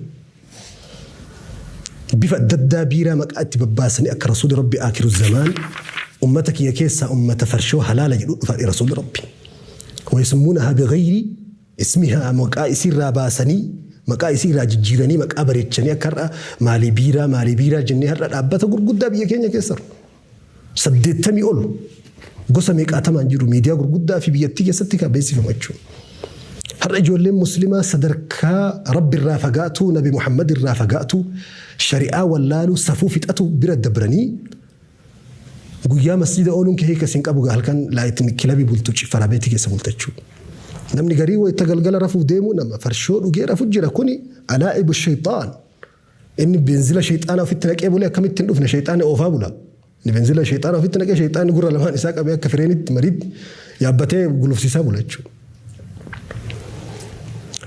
Speaker 1: Bifa adda addaa biiraa maqaa itti babbaasanii akka rasuulli rabbi aakiru zamaan ummata kiyya keessaa ummata farshoo halaala jedhu dhufa rasuulli rabbi. Wayasummuunahaa bighayri ismihaa maqaa isiirraa baasanii maqaa isiirraa jijjiiranii maqaa bareechanii akka har'a maalii biiraa maalii biiraa jennee har'a dhaabbata gurguddaa biyya keenya keessa jiru. 80 ol gosa meeqaatamaan jiru miidiyaa gurguddaa fi biyyattii keessatti kan beeksifamu jechuudha. Har'a ijoolleen muslimaa sadarkaa rabbi irraa fagaatu, nabi Muhammad irraa fagaatu, shari'aa wallaaluu, safuu fixatu bira dabranii guyyaa masjida ooluun kee hiika isin qabu halkan laayitiin kilabii bultu ciffaraa beetii keessa bulta jechuudha. Namni garii wayita galgala rafuuf deemu nama farshoo dhugee rafu jira kuni alaa'ibu shayxaan. Inni beenzila shayxaanaa ofitti naqee bulee akkamitti hin dhufne shayxaanni oofaa bula. Inni beenzila shayxaanaa ofitti naqee shayxaanni gurra lamaan isaa qabee akka fireenitti mariitti yaabbatee gulufsiisaa bula jechuudha.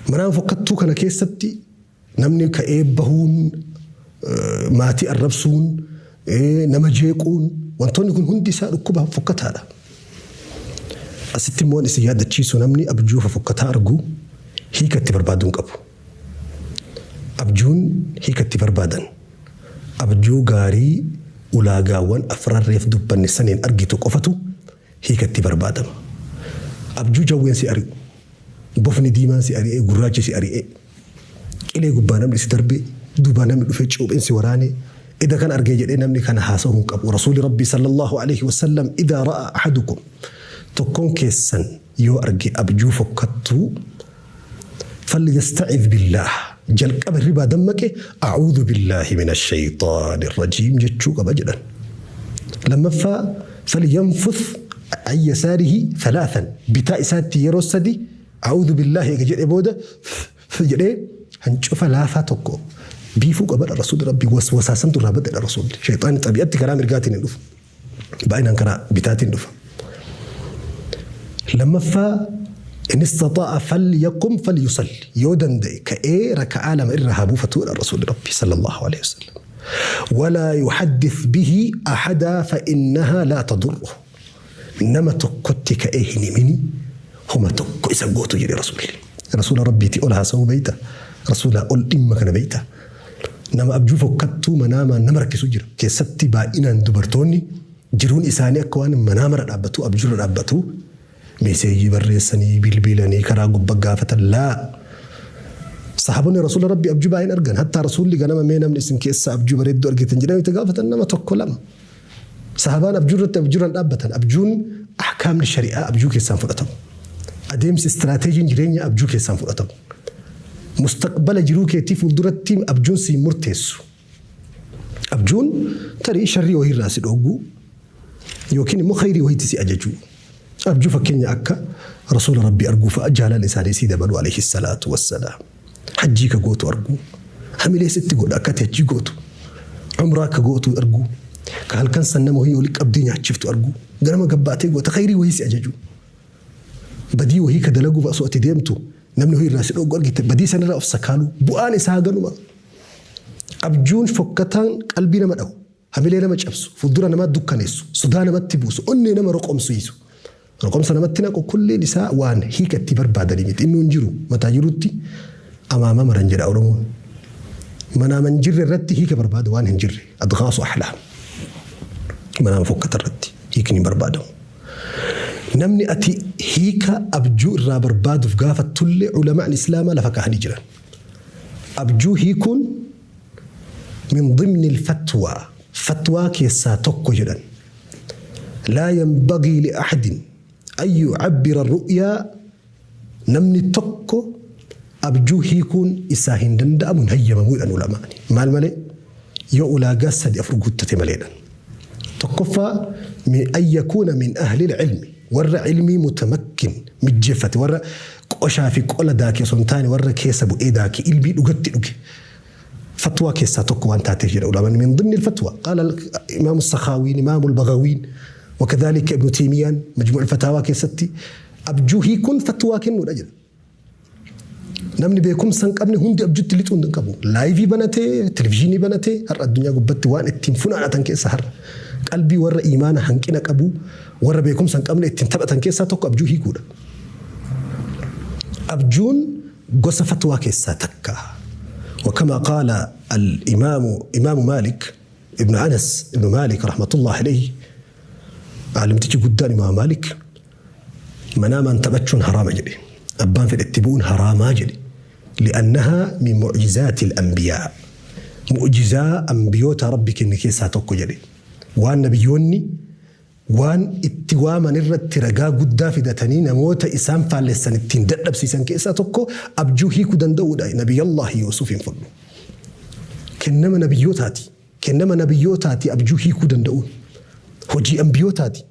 Speaker 1: Manaan fokkattuu kana keessatti namni ka'ee bahuun maatii arrabsuun nama jeequun wantoonni kun hundi isaa dhukkuba fokkataadha. Asitti immoo isin yaadachiisu namni abjuu fofokkataa argu hiika itti barbaaduu hin qabu. Abjuun hiika itti barbaadan abjuu gaarii ulaagaawwan afran reef dubbanne saniin argitu qofatu hiika itti barbaadama. Abjuu jawween si ari'u, bofni diimaan si ari'ee, gurraachi si ari'ee, qilee gubbaa namni si darbee, duubaa namni dhufee cuupheen si waraanee, ida kan argee jedhee namni kana haasa'uu hin qabu. Rasuulli Rabbii sallallahu alaihi wasallam idaa ra'a ahadukum tokkoon keessan yoo arge abjuu fokkattuu falyasta'idh billaah jalqaba hirribaa dammaqe a'uudhu billaahi mina shayxaani rajiim jechuu qaba jedhan. Lammaffaa falyanfuth an yasaarihi thalaasan bitaa isaatti yeroo sadi a'uudhu billaahi eega jedhee booda jedhee hancufa laafaa tokko biifuu qabadha rasuulli rabbii waswasaasantu irraa badedha rasuulli. Shayxaanni xabi'atti karaa mirgaatiin hin dhufu. Baay'inaan karaa bitaatiin dhufa. Lammaffaa in istaxaa'a falyaqum falyusalli yoo danda'e ka'ee raka'aa lama irra haa buufatudha rasuulli rabbii sallallahu alaihi wasallam. Walaa yuhaddith bihi ahadaa fa'innahaa laa tadurruhu. Nama tokkotti ka'ee hin himini homa tokko isa gootu jedhe rasuulli. Rasuula rabbiitii ol haasa'uu beeyta. Rasuulaa ol dhimma kana beeyta. Nama abjuu fokkattuu manaamaan nama rakkisu jira. Keessatti baay'inaan dubartoonni jiruun isaanii akka waan manaamara dhaabbatu abjuurra dhaabbatu meeseejii barreessanii bilbilanii karaa gubbaa gaafatan laa. Sahaabonni rasuula rabbii abjuu baay'een argan. Hattaa rasuulli ganama mee namni isin keessa abjuu bareedduu argitan jedhanii itti gaafatan nama tokko lama. Sahabaan abjuu irratti abjuurraan dhaabbatan. Abjuun ahkaamni shari'aa abjuu keessaan fudhatamu. Adeemsi istiraateejiin jireenya abjuu keessaan fudhatamu. Mustaqbala jiruu keetii fuulduratti abjuun si murteessu. Abjuun tarii sharrii wayiirraa si dhogguu yookiin immoo khayrii wayiitti si ajajuu. Abjuu fakkeenya akka rasuula rabbii arguu fa'a jaalala isaanii sii dabalu alayhi salaatu wassalaam. Hajjii ka gootu arguu. Hamilee sitti godha akka ati hajjii gootu. Umraa ka gootu arguu. Ka halkan san nama wayii walitti qabdee nyaachiftu arguu. Ganama gabbaatee goota khayrii wayii si ajaju. Badii wayii ka dalaguuf osoo ati deemtu namni wayii irraa si dhoggu argite badii sanirraa of sakaaluu bu'aan isaa ganuma. Abjuun fokkataan qalbii nama dhahu, hamilee nama cabsu, fuuldura namaa dukkaneessu, sodaa namatti buusu, onnee nama roqomsiisu. Roqomsa namatti naqu kulleen isaa waan hiika itti barbaadanii miti. Inni hin jiru mataa jirutti amaama maran jedha Oromoon. Manaama hin jirre irratti hiika barbaada waan hin jirre. Adghaasu ahlaam. Manaama fokkata irratti hiikni hin barbaadamu. Namni ati hiika abjuu irraa barbaaduuf gaafattullee ulamaan islaamaa lafa kaahanii jiran. Abjuu hiikuun min dimni fatwaa fatwaa keessaa tokko jedhan. Laa yanbagii li ahadin an yucabbira ru'yaa namni tokko abjuu hiikuun isaa hin danda'amu hin hayyamamuudhaan ulamaani. Maal malee yoo ulaagaa sadi afur guuttate maleedhan. Tokkoffaa an yakuuna min ahli ilmi warra ilmii mutamakkin mijjeeffate warra qoshaa fi qola daakee osoo hin taane warra keessa bu'ee daakee ilmii dhugatti dhuge. Fatwaa keessaa tokko waan taateef jedha ulamaan min dimni fatwa qaala imaamu Sakhaawiin imaamu Bagawiin وكذلك ابن تيمية مجموع الفتاوى كيستي أبجو هي كن فتوى كنو رجل. Namni beekumsa hin qabne hundi abjuutti lixuu hin qabu. Live banatee, televizyiinii banatee, har'a addunyaa gubbatti waan ittiin funaanatan keessa, har'a qalbii warra imaana hanqina qabu, warra beekumsa hin qabne ittiin taphatan keessaa tokko abjuu hiikuudha. Abjuun gosa fatwaa keessaa takka. وكما قال الإمام إمام مالك ابن أنس ابن مالك رحمة الله عليه، عالمtichi guddaan Imaam Maalik, manaamaan taphachuun haraama jedhe, abbaan fedhetti bu'uun haraamaa jedhe. لأنها من معجزات الأنبياء، mu'jizaa ambiyoota Rabbi kenne keessaa tokko jedhe. Waan nabiyyoonni waan itti waaman irratti ragaa guddaa fidatanii namoota isaan faallessan ittiin dadhabsiisan keessaa tokko abjuu hiikuu danda'uudha. Nabiyyallahi Yuusuf hin fudhu. Kennama nabiyyootaati. Kennama nabiyyootaati abjuu hiikuu danda'uun. Hojii ambiyootaati.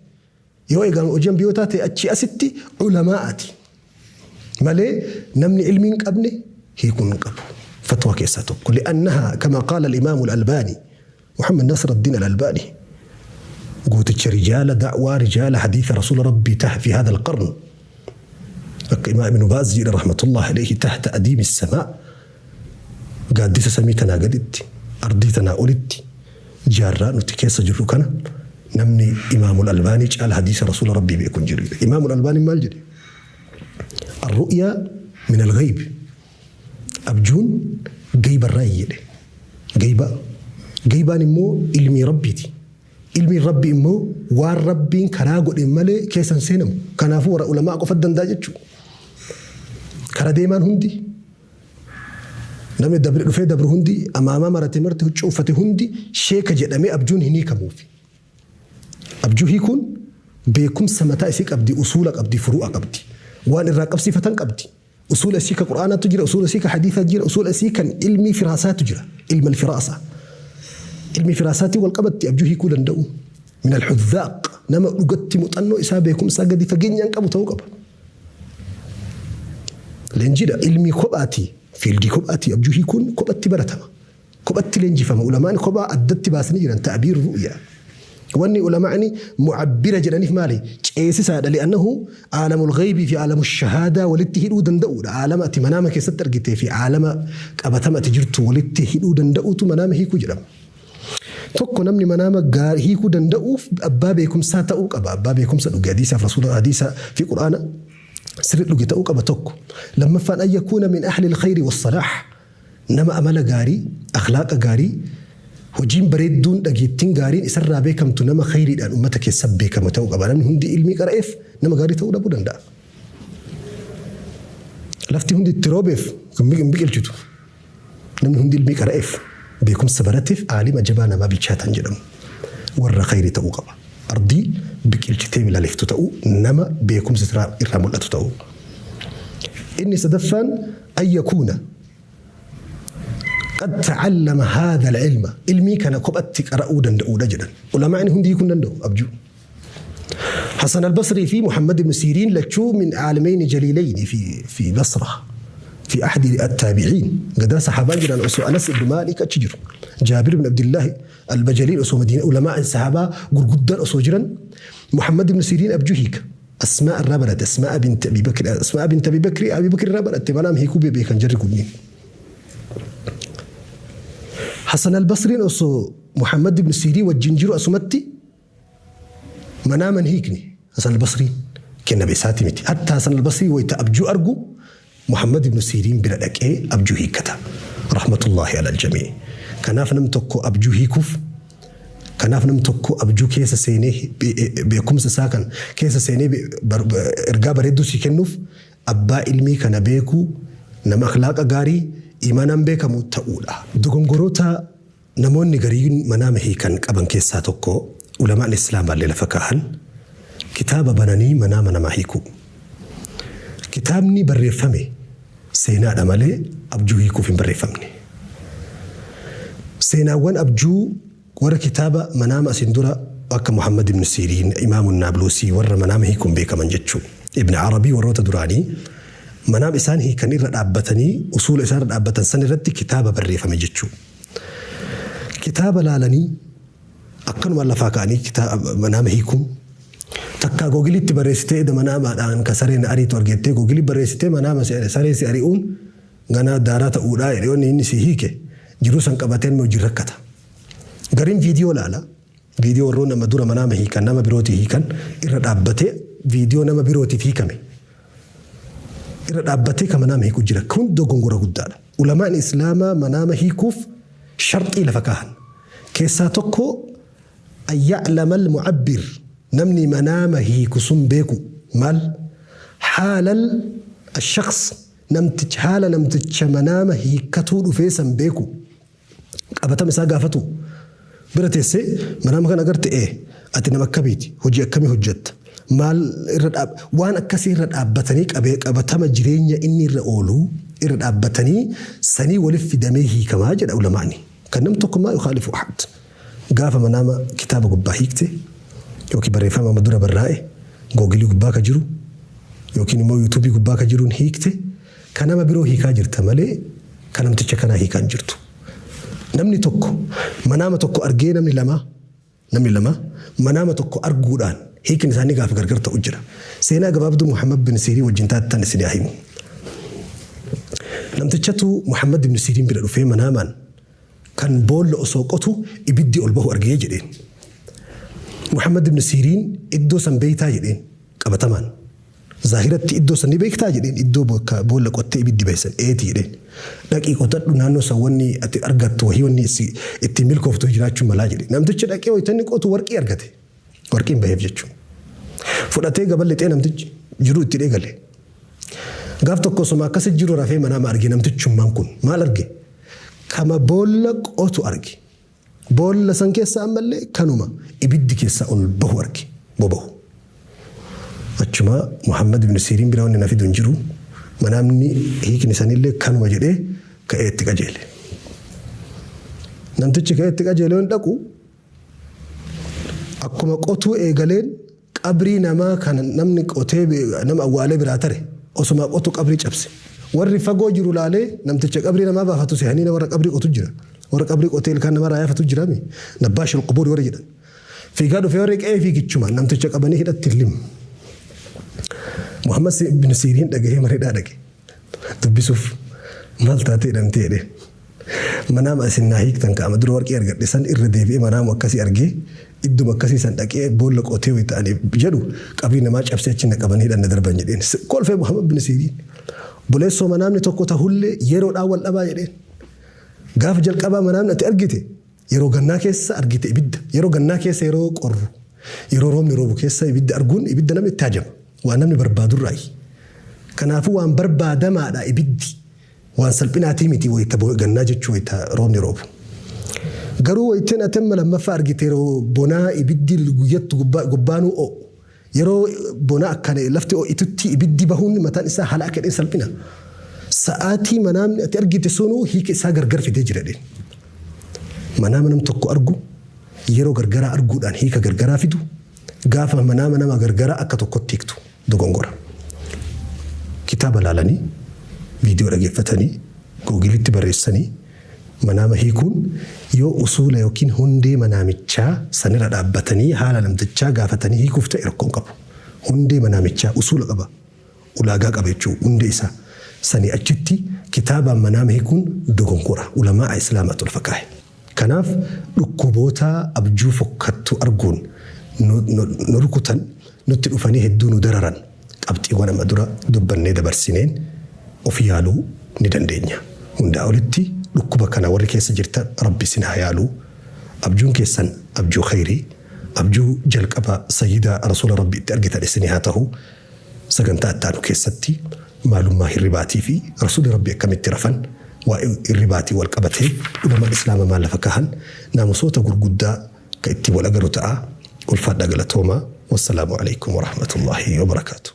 Speaker 1: Yoo egaa hojii ambiyootaa ta'e, achi asitti ulamaa'aati. Malee namni ilmii hin qabne hiikuu hin qabu. Fatwaa keessaa tokko. لأنها كما قال الإمام الألباني، محمد ناصر الدين الألباني، gooticha رجال دعوة، رجال حديث رسول ربي في هذا القرن، akka Imaam Ibn Baaz jedhe رحمة الله عليه، تحت أديم السماء، gaaddisa samii tanaa gaditti, ardii tanaa olitti, jaarraa nuti keessa jirru kana namni Imaamul Albaanii caala hadiisa rasuula Rabbii beeku hin jiru. Imaamul Albaanii maal jedhe? الرؤيا من الغيب، abjuun gaybarraa jedhe. Gayba gaybaan immoo ilmii Rabbiiti. Ilmiin Rabbi immoo waan Rabbiin karaa godhe malee keessan seenamu. Kanaafuu warra ulamaa qofa danda'a jechuudha. Kara deemaan hundi, namni dabre dhufee dabru hundi, amaamaa marate marte, huccuu uffate hundi sheeka jedhamee abjuun hin hiikamuufi. Abjuu hiikuun beekumsa mataa isii qabdi, usuula qabdi, furu'a qabdi. Waan irraa qabsiifatan qabdi. Usuula isii ka Qur'aanaatu jira, usuula isii ka hadiisaa jira, usuula isii kan ilmii firaasaatu jira. Ilma alfiraasa. Ilmi firaasaatii wal qabatti abjuu hiikuu danda'u. من الحذاق، nama dhugatti muuxannoo isaa beekumsaa gadi fageenyaan qabu ta'uu qaba. Leenjiidha, ilmii kophaati, field kophaati, abjuu hiikuun kophatti baratama. Kophatti leenjifama. Ulamaan kophaa addatti baasanii jiran تعبير الرؤيا. Wanni ulamaani معبرة jedhaniif maali? Ceesisaadha. لأنه عالم الغيب fi عالم الشهادة walitti hidhuu danda'uudha. Aalama ati manaama keessatti argitee fi aalama qabatama ati jirtu walitti hidhuu danda'uutu manaama hiikuu jedhama. Tokko, namni manaama hiikuu danda'uuf abbaa beekumsaa ta'uu qaba. Abbaa beekumsa dhuge, hadiisaaf rasuula, hadiisa fi Qur'aana sirri dhuge ta'uu qaba tokko. Lammaffaan, أن يكون من أهل الخير والصلاح، nama amala gaarii, akhlaaqa gaarii, hojiin bareedduun, dhageettiin gaariin isarraa beekamtu, nama khayriidhaan uummata keessa beekamu ta'uu qaba. Namni hundi ilmii qara'eef nama gaarii ta'uu dhabuu danda'a. Lafti hundi itti roobeef hin biqilchitu. Namni hundi ilmii qara'eef, beekumsa barateef aalima jabaa namaa bilchaatan jedhamu. Warra khayrii ta'uu qaba. Ardii biqilchitee laleeftu ta'uu, nama beekumsa irraa mul'atu ta'uu. Inni sadaffaan, أن يكون قد تعلم هذا العلم، ilmii kana kophatti qara'uu danda'uudha jedhan. Ulamaa'ni hundi hiikuu danda'u abjuu. حسن البصري في محمد بن سيرين lachuu من عالمين جليلين في بصرة في أحد التابعين. قد صحابان jiran osoo أنس بن مالك achi jiru, جابر بن عبد الله البجلي osoo مدينة, علماء الصحابة gurguddaan osoo jiran, محمد بن سيرين abjuu hiika. أسماء irraa barate, أسماء بنت أبي بكر، أسماء بنت أبي بكر، أبي بكر irraa barate. Manaam hiikuu beekan jarri kunniin. حسن البصري osoo محمد بن سيرين wajjin jiru asumatti manaaman hiikni. حسن البصري kenna beesaati miti. Hatta حسن البصري wayita abjuu argu محمد بن سيرين bira dhaqee abjuu hiikkata. رحمة الله على الجميع. Kanaaf nam tokko abjuu hiikuuf, kanaaf nam tokko abjuu keessa seenee beekumsa isaa kan keessa seenee ergaa bareedduu si kennuuf abbaa ilmii kana beekuu, nama akhlaaqa gaarii, imaanaan beekamu ta'uudha. Dogongoroota namoonni gariin manaama hiikan qaban keessaa tokko, ulamaan islaamaallee lafa kaahan, kitaaba bananii manaama namaa hiikuu. Kitaabni barreeffame seenaadha malee abjuu hiikuuf hin barreeffamne. Seenaawwan abjuu warra kitaaba manaama asin dura akka Muhammad ibn Siriin, Imaamu Naabluusii, warra manaama hiikuun beekaman jechuu. Ibn Arabii, warroota duraanii manaama isaan hiikan irra dhaabbatanii, usuula isaan irra dhaabbatan san irratti kitaaba barreeffame jechuu. Kitaaba laalanii akkanuma lafaa ka'anii kitaaba manaama hiikuun, takkaa Googleitti barreessitee manaamaadhaan ka sareen ariitu argettee Google barreessitee manaama saree si ari'uun. Ganaa daaraa ta'uudhaa jedhee inni si hiike jiruu san qabateen hojii rakkata. Gariin viidiyoo laala. Viidiyoo warroon nama dura manaama hiikan nama birootii hiikan irra dhaabbatee viidiyoo nama birootiif hiikame. Irra dhaabbatee kan manaama hiiku jira. Kun dogongora guddaadha. Ulamaan Islaamaa manaama hiikuuf sharxii lafa kaahan. Keessaa tokko an ya'lama al-mu'abbir namni manaama hiiku sun beeku maal haalal ashaqs namticha haala namticha manaama hiikkatuu dhufee san beeku qabatama isaa gaafatu bira teessee manaama kana agarte ati nama akkamiiti hojii akkamii hojjetta maal irra dhaab waan akkasii irra dhaabbatanii qabee qabatama jireenya inni irra oolu irra dhaabbatanii sanii waliif fidamee hiikamaa jedha ulamaani. Kan nam tokko maa yukhaalifu ahad. Gaafa manaama kitaaba gubbaa hiikte yookiin barreeffama amma dura barraa'e googilii gubbaa ka jiru yookiin immoo yuutuubii gubbaa ka jiruun hiikte kan nama biroo hiikaa jirta malee kan namticha kanaa hiikaa hin jirtu. Namni tokko manaama tokko argee namni lama manaama tokko arguudhaan hiikni isaanii gaafa gargar ta'u jira. Seenaa gabaabduu Muhammad bin Siirii wajjin taatan isin haa himu. Namtichatu Muhammad bin Siiriin bira dhufee manaamaan kan boolla osoo qotu ibiddi ol bahu argee jedheen. Muhammad bin Siiriin iddoo san beektaa jedheen qabatamaan. Zaahiratti iddoo san ni beektaa jedheen iddoo boolla qottee ibiddi bahisan eeti jedheen. Dhaqii qotadhu naannoo san wanni ati argattu wahii wanni ittiin milkooftu jiraachuu malaa jedhe. Namtichi dhaqee wayitanni qotu warqii argate. Warqiin baheef jechuudha. Fudhatee gaballi namtichi jiru itti eegale. Gaaf tokko osuma akkasi jiru rafee manaama arge namtichummaan kun maal arge? Kama boolla qotu arge. Boolla san keessa ammallee kanuma ibiddi keessa ol bahu arge bobahu. Achuma Muhammad ibn Siiriin bira wanni na fidu hin jiru manaamni hiikni isaaniillee kanuma jedhee ka'ee itti qajeele. Namtichi ka'ee itti qajeele hin dhaqu akkuma qotuu eegaleen qabrii namaa kan namni qotee nama awwaalee biraa tare osuma qotu qabrii cabse. Warri fagoo jiru laalee namticha qabrii namaa baafatu seehanii warra qabrii qotu jira. Warra qabrii qotee ilkaan namarraa yaafatu jira mi nabbaashil qubuur warri jedhan. Fiigaa dhufee warri qe'ee fiigichuma namticha qabanii hidhatti lim. Muhammad bin Siiriin dhagahee mareedhaa dhage. Dubbisuuf maal taatee hidhamtee jedhee. Manaama isin naa hiiktan kaa'ama dura warqii argadhe san irra deebi'ee manaama akkasii argee idduma akkasii san dhaqee boolla qotee wayi ta'anii jedhu qabrii namaa cabsee achi na qabanii hidhanna darban jedheen. Kolfee Muhammad bin Siiriin. Buleessoo manaamni tokko tahullee yeroodhaan wal dhabaa jedheen. Gaafa jalqabaa manaamni ati argite yeroo gannaa keessa argite ibidda. Yeroo gannaa keessa yeroo qorru yeroo roobni roobu keessa ibidda arguun ibidda namni itti hajama. Waan namni barbaadurraayi. Kanaafuu waan barbaadamaadha ibiddi. Waan salphinaatii miti wayita gannaa jechuu wayita roobni roobu. Garuu wayiteen atemma lammaffaa argite yeroo bonaa ibiddi guyyattu gubbaanuu o'u. Yeroo bonaa akkana lafti o'itutti ibiddi bahuun mataan isaa haala akka dheen salphina. Sa'aatii manaamni ati argite sunuu hiika isaa gargar fidee jira dheen. Manaama nam tokko argu yeroo gargaraa arguudhaan hiika gargaraa fidu gaafa manaama nama gargaraa akka tokkotti hiiktu dogongora. Kitaaba laalanii viidiyoo dhaggeeffatanii googilitti barreessanii manaama hiikuun yoo usuula yookiin hundee manaamichaa sanirra dhaabbatanii haala namtichaa gaafatanii hiikuuf ta'e rakkoon qabu. Hundee manaamichaa usuula qaba. Ulaagaa qaba jechuudha hundee isaa. Sanii achitti kitaabaan manaama hiikuun dogongora. Ulamaa Islaamaatu lafa kaa'e. Kanaaf dhukkuboota abjuu fokkattu arguun nu rukutan nutti dhufanii hedduu nu dararan qabxiiwwan amma dura dubbannee dabarsineen of yaaluu ni dandeenya. Hundaa olitti dhukkuba kana warri keessa jirtan rabbi isin haa yaaluu. Abjuun keessan abjuu khayrii abjuu jalqaba sayyida rasuula rabbi itti argitan isinii haa ta'u. Sagantaa ittaanu keessatti maalummaa hirribaatii fi rasuulli rabbi akkamitti rafan waa'ee hirribaatii wal qabatee ulamaan islaama maal lafa kahan naamusoota gurguddaa ka ittiin wal agaru ta'a. Ulfaadhaa galatoomaa. Wassalaamu alaikum warahmatullaahi wabarakaatu.